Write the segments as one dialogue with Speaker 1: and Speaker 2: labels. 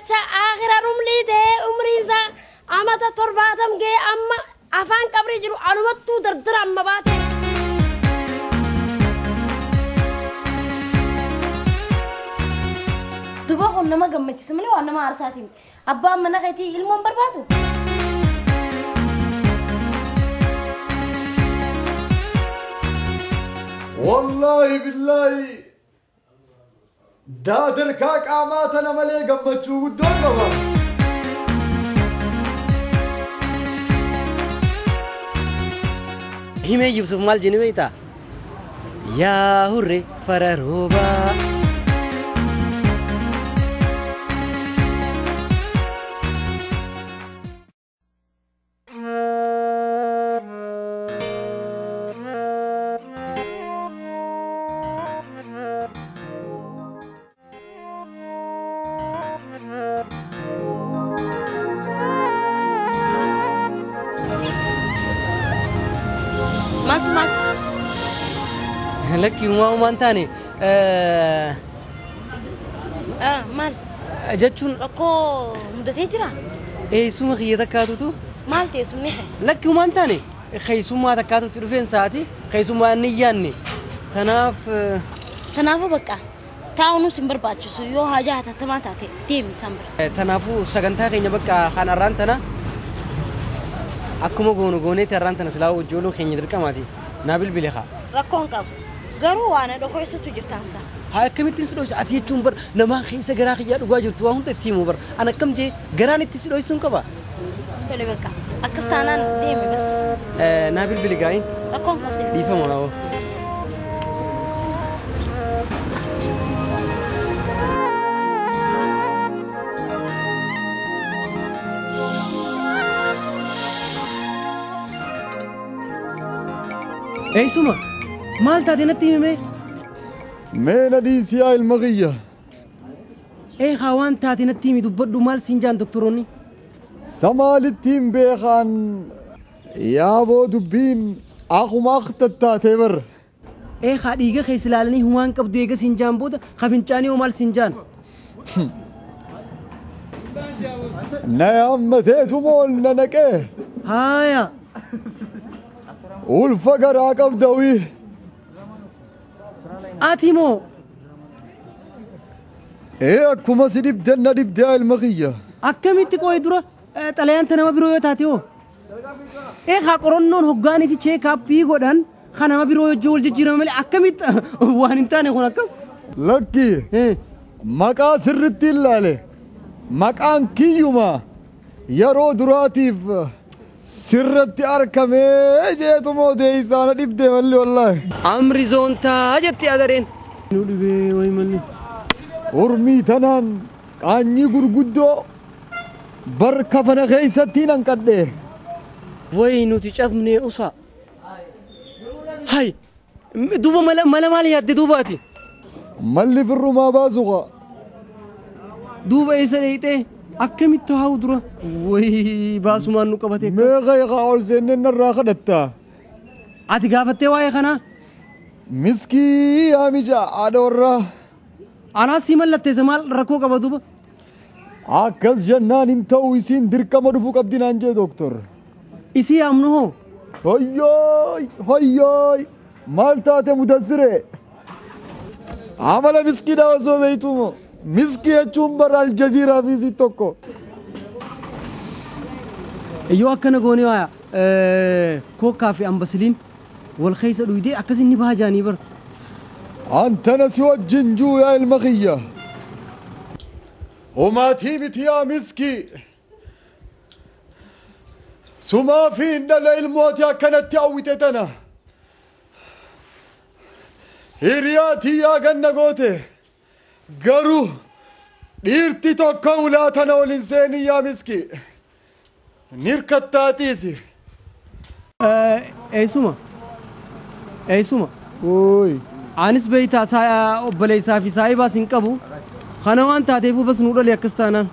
Speaker 1: Dullacha akhiran umrii ta'ee umriin isaa amata 70 ga'ee amma afaan qabrii jiru anumattuu dardara amma baate.
Speaker 2: Duba kun nama gammachiisa malee waan nama aarsaati miti. Abbaan mana keetii ilmoon barbaadu.
Speaker 3: Wallaahi billaahi daadarkaa qaamaa tana malee gammachuu guddoon qaba.
Speaker 4: Himee Yusuf maal jenni beektaa? Yaa hurre fararoobaa.
Speaker 2: Maaltu maal?
Speaker 4: Lakki uumamumaan taane
Speaker 2: Maal?
Speaker 4: Jechuun
Speaker 2: Rakkoo mudatee jira?
Speaker 4: Eessuma kiyya takkaatutu
Speaker 2: Maal teessumni kee?
Speaker 4: Lakki uumaan taane keessummaa takkaatutti dhufeen sa'aati keessummaa inni yaanne tanaaf.
Speaker 2: Kanaafuu bakka taa'uunis hin barbaachisu yoo haajaa hatattamaa taate deemi isaan bira.
Speaker 4: Tanaafuu sagantaa keenya bakka kan har'aan tana akkuma goonu gooneetti har'aan tana silaa ijoollee keenya dirqamaati naa bilbile haa.
Speaker 2: Rakkoo hin qabu. Garuu waan dhokoisutu jirtaansa.
Speaker 4: Haa akkamittiin si dhoysu ati jechuun bar namaa keessa garaa kiyyaa dhugaa jirtu waa hunda itti himu bar an akkam jee garaan itti si dhoysuun qaba.
Speaker 2: Tole bakka akkas taanaan deemi bas.
Speaker 4: Naa bilbili gaayin.
Speaker 2: Rakkoo hin qabu.
Speaker 4: Dhiifama haa. Eessuma maal taate natti himi mee?
Speaker 3: Mee na dhiisi yaa ilma kiyya.
Speaker 4: Ee haa waan taate natti himi dubbadhu maal siin jaan doktoroonni?
Speaker 3: Samaalitti hin beekan yaaboo dubbiin akkuma akka tattaatee bar.
Speaker 4: Ee haa dhiiga keessa ilaalanii humaan qabdu eega siin jaan booda hafincaanii hoo maal siin jaan?
Speaker 3: Na yaammateetuma ol na naqee.
Speaker 4: Haaya.
Speaker 3: Ulfa garaa qabda wii.
Speaker 4: Ati moo?
Speaker 3: Ee akkuma si dhibden na dhibdee ilma kiyya.
Speaker 4: Akkamitti qooyi dura xalayaan nama biroo yoo taate hoo? Ee haa qorannoon hoggaanii fi cheekaappii godhan kan nama biroo wajjin wal jijjiirama malee akkamitti waan hin taane kun akkam?
Speaker 3: Lakki maqaa sirriitti ilaale maqaan kiyyuma yeroo duraatiif sirratti argamee jeetuma odeessaa na dhibdee malli wallaahi.
Speaker 4: Amri zoontaa jetti adareen. Nu dhibee wayi malli.
Speaker 3: Ormii tanaan qaanyii gurguddoo bar kafana keessatti nan qadhee.
Speaker 4: Wayi nuti cabnee usaa. Hay duuba mala maal yaadde duubaati?
Speaker 3: Malli firrumaa baasuqa.
Speaker 4: Duuba eessa dheeyxee? Akkamitti haa'u dura? Wayi baasumaan nu qabate.
Speaker 3: Meeqa eegaa ol seenneen narraa kadhattaa?
Speaker 4: Ati gaafattee waa'ee kanaa?
Speaker 3: Miskii yaa mija haadha warraa.
Speaker 4: Anaas si mallatteessa maal rakkoo qaba duuba?
Speaker 3: Akkas jennaan hin ta'u isiin dirqama dhufuu qabdi naan jee dooktor.
Speaker 4: Isii yaamnu hoo?
Speaker 3: Hoyyooy hoyyooy maal taate mudassiree? Amala miskiidhaa osoo beektumoo? Miskii jechuun bara Aljazeeraa fi isii tokko.
Speaker 4: Yoo akkana goone waaya kookkaa fi ambasiliin wal keessa dhuydee akkas inni baha jaanii bara.
Speaker 3: Antana si wajjin juu yaa ilma kiyya. Homaatii miti yaa miskii. Sumaa fi hin dhala ilmooti akkanatti hawwite tana. Hiriyaatii yaa ganna goote. Garuu dhiirti tokko ulaa tana ol hin seenin yaa miskii. Nirkattaatiisi.
Speaker 4: Eessuma. Eessuma.
Speaker 3: Ooyi.
Speaker 4: Anis beektaa obboleessaa fi saayibaas hin qabu. Kana waan taateef bas nu dhale akkas taanaan.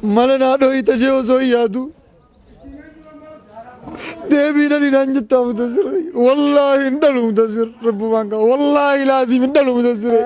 Speaker 3: Mala naa dhooyita ishee osoo hin yaadu. Deebii dhali naan jettaa mutassire. Wallaahi hin dhalu mutassire. Rabbumaan qaba. Wallaahi laazim hin dhalu mutassire.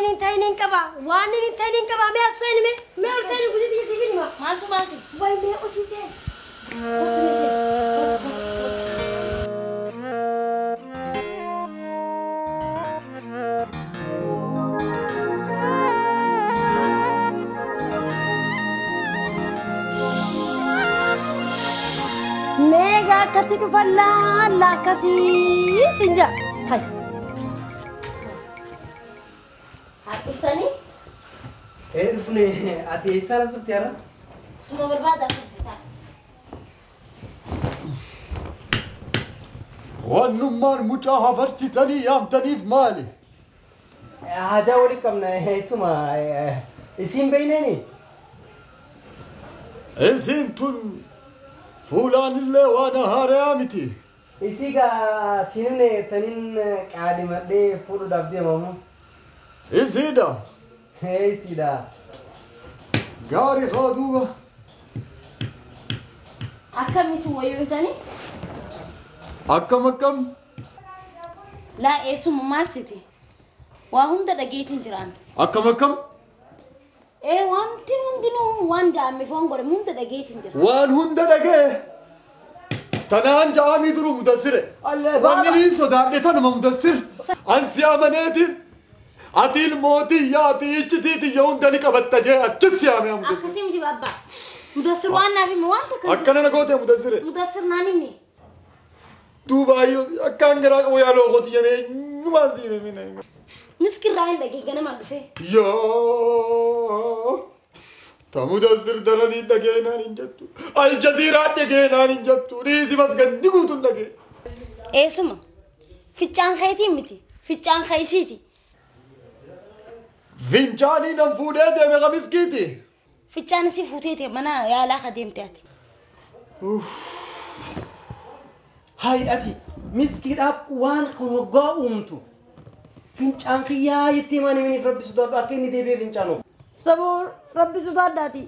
Speaker 1: inni ta'in hin qaba. Waan inni ta'in hin qaba. Mee as seeni mee. Mee ol seeni guutuu siif hima.
Speaker 2: Maaltu maalti?
Speaker 1: Wayi mee osii seeni. Kottu mee seeni. Kottu kottu. Meegaa akkatti dhufan laalla akkasii sin jaa. Hai.
Speaker 2: Haa dhuftanii?
Speaker 4: Ee dhufne ati eessaan as dhufte har'a?
Speaker 2: Suma barbaada akka dhufte.
Speaker 3: Wannummaan mucaa hafarsitanii yaamtaniif maali?
Speaker 4: Haajaa walii qabna eessuma isiin beeyneeni?
Speaker 3: Isiin tun fuulaanillee waan haarayaa miti.
Speaker 4: Isii gaa siinne tanin qaadimadhee fuudhuudhaaf deemamu.
Speaker 3: Isiidha.
Speaker 4: Ee isiidha.
Speaker 3: Gaarii haa duuba.
Speaker 2: Akkam isin wayyootanii?
Speaker 3: Akkam akkam?
Speaker 2: Laa eessuma maal siti? Waa hunda dhageetiin jiraan.
Speaker 3: Akkam akkam?
Speaker 2: Ee wanti hundinuu waan daa'imni foon godhamu hunda dhageetiin jira.
Speaker 3: Waan hunda dhagee. Tanaan ja'amii duru mudassire. Wanni niin sodaadhe tanuma mudassir. Ansi amaneetiin ati ilmootii yaati iccitii tiyya hunda ni qabatta jee achis siyaamee mudassir.
Speaker 2: Akkasii miti babbaa. Mudassir waan naaf hime waan takka.
Speaker 3: Akkana na goote mudassire.
Speaker 2: Mudassir naan himne.
Speaker 3: Duuba ayyoo akkaan garaa qabu yaaloo kooti yamee numaa siime mina.
Speaker 2: Miskirraa hin dhagee ganamaan dhufee.
Speaker 3: Yoo ta mudassir daranii dhagee naan hin jettu. Aljaziiraa dhagee naan hin jettu. Dhiisi bas gandi guutuun dhagee.
Speaker 2: Eessuma ficcaan keetii miti ficcaan keessiiti.
Speaker 3: Fincaanii nan fuudhee deeme ka miskiiti.
Speaker 2: Ficcaan si fuutee mana yaalaa ka deemte ati.
Speaker 4: Hai ati miskiidhaaf waan kun hoggaa uumtu. Fincaan kiyyaa jettee maal himiniif rabbi sodaadhu akka inni deebi'ee fincaanuuf.
Speaker 1: Saboo rabbi sodaadhaati.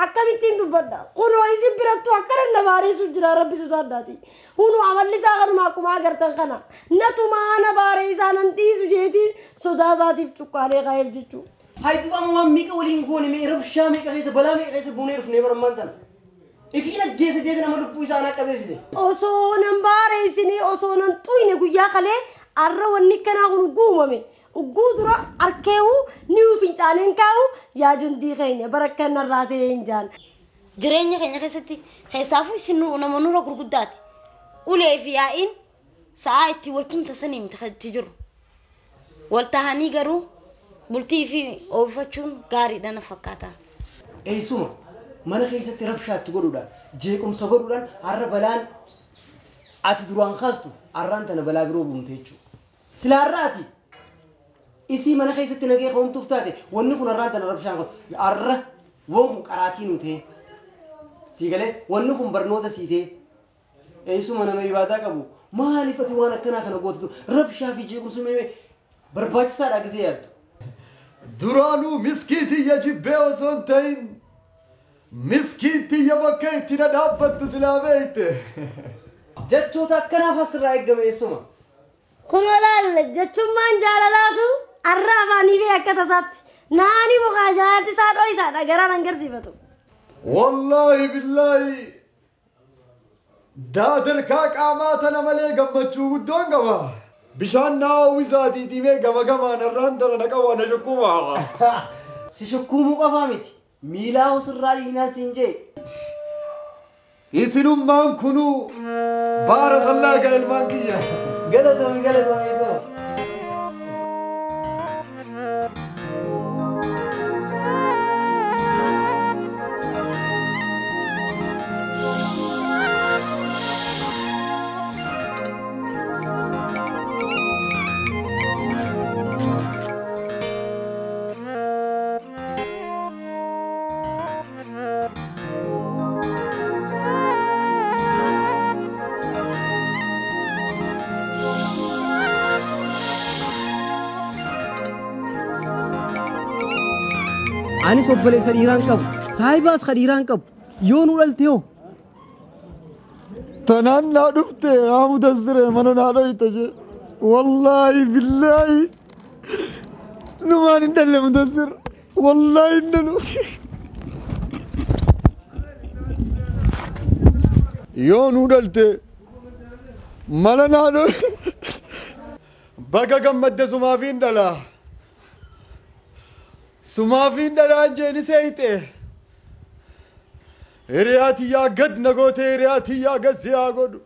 Speaker 1: Akkamittiin dubbadha. Kunoo isin birattuu akkana na baareessu jira rabbi sodaadhaati. Kunoo amalli isaa kanuma akkuma agartan kana. Natumaa na baaree isaa nan dhiisu jeetiin sodaa isaatiif cuqqaalee ka'eef jechuudha.
Speaker 4: Hayituu amma waan meeqa waliin goone mee rabshaa meeqa keessa balaa meeqa keessa buunee dhufnee barammaan tana. Ifiin ajjeese jeete nama lubbuu isaa anaa qabee fide.
Speaker 1: Osoo nan baareessinee osoo nan xuyne guyyaa kalee arra wanni kanaa kun ugguu uumame. Ugguu dura arkeewu ni fincaaneen kaa'u yaa jundii keenya barakkan narraa ta'ee hin jaan.
Speaker 2: Jireenya keenya keessatti keessaafuu isin nama nurra gurguddaati. Ulee fi yaa'iin sa'aa itti waltumta sanii miti kan itti jiru. Wal tahanii garuu bultii fi oomishachuun gaariidha na fakkaata.
Speaker 4: Eessuma mana keessatti rabshaatti godhuudhaan jeequmsa godhuudhaan har'a balaan ati duraan kaastu har'aan tana balaa biroo buumte jechuudha. Sila har'a ati isii mana keessatti nagee ka'umtuuf taate wanni kun har'aan tana rabshaan kun har'a waan kun qaraatii nu ta'e sii galee wanni kun barnoota sii ta'e eessuma nama ibaadaa qabu maaliif ati waan akkanaa kana gootu rabshaa fi jeequmsa mee barbaachisaadha gisee yaaddu.
Speaker 3: Duraanuu miskiitiyya jibbee osoo hin ta'in miskiitiyya bakka itti na dhaabbattu silaa beekte.
Speaker 4: Jechoota akkanaaf asirraa eegame eessuma.
Speaker 1: Kunoo laalle jechummaan jaalalaatu arra afaanii fi akka tasaatti naani mukaa jaalalti isaa dho'isaadha garaan hangarsiifatu.
Speaker 3: Wallaahi billaahi daadarkaa qaamaa tana malee gammachuu guddoon qaba. Bishaan naa uwwisaatii dhibee gama gamaan har'aan tana na qaba na shukkumaa.
Speaker 4: Si shukkuumuu qofaa miti miilaa osirraa dhiinaan siin jee.
Speaker 3: Isinummaan kunuu baarakallaa gaa ilmaan kiyya.
Speaker 4: Galatoomi galatoomi eessuma. Anis obboleessa dhiiraan qabu saahibaas ka dhiiraan qabu yoo nu dhalte hoo.
Speaker 3: Tanaan naa dhufte haa mudassire mana naa dhoyte jee. Wallaahi billaahi. Numaan hin dhalle Mudassir. Wallaahi hin dhalu. Yoo nuu dhalte mala naannoo baga gammadde sumaafiin dhala. Sumaafiin dhalaan jeeni seeyxe. Hiriyaa tiyyaa gad na goote, hiriyaa tiyyaa gad si haa godhu.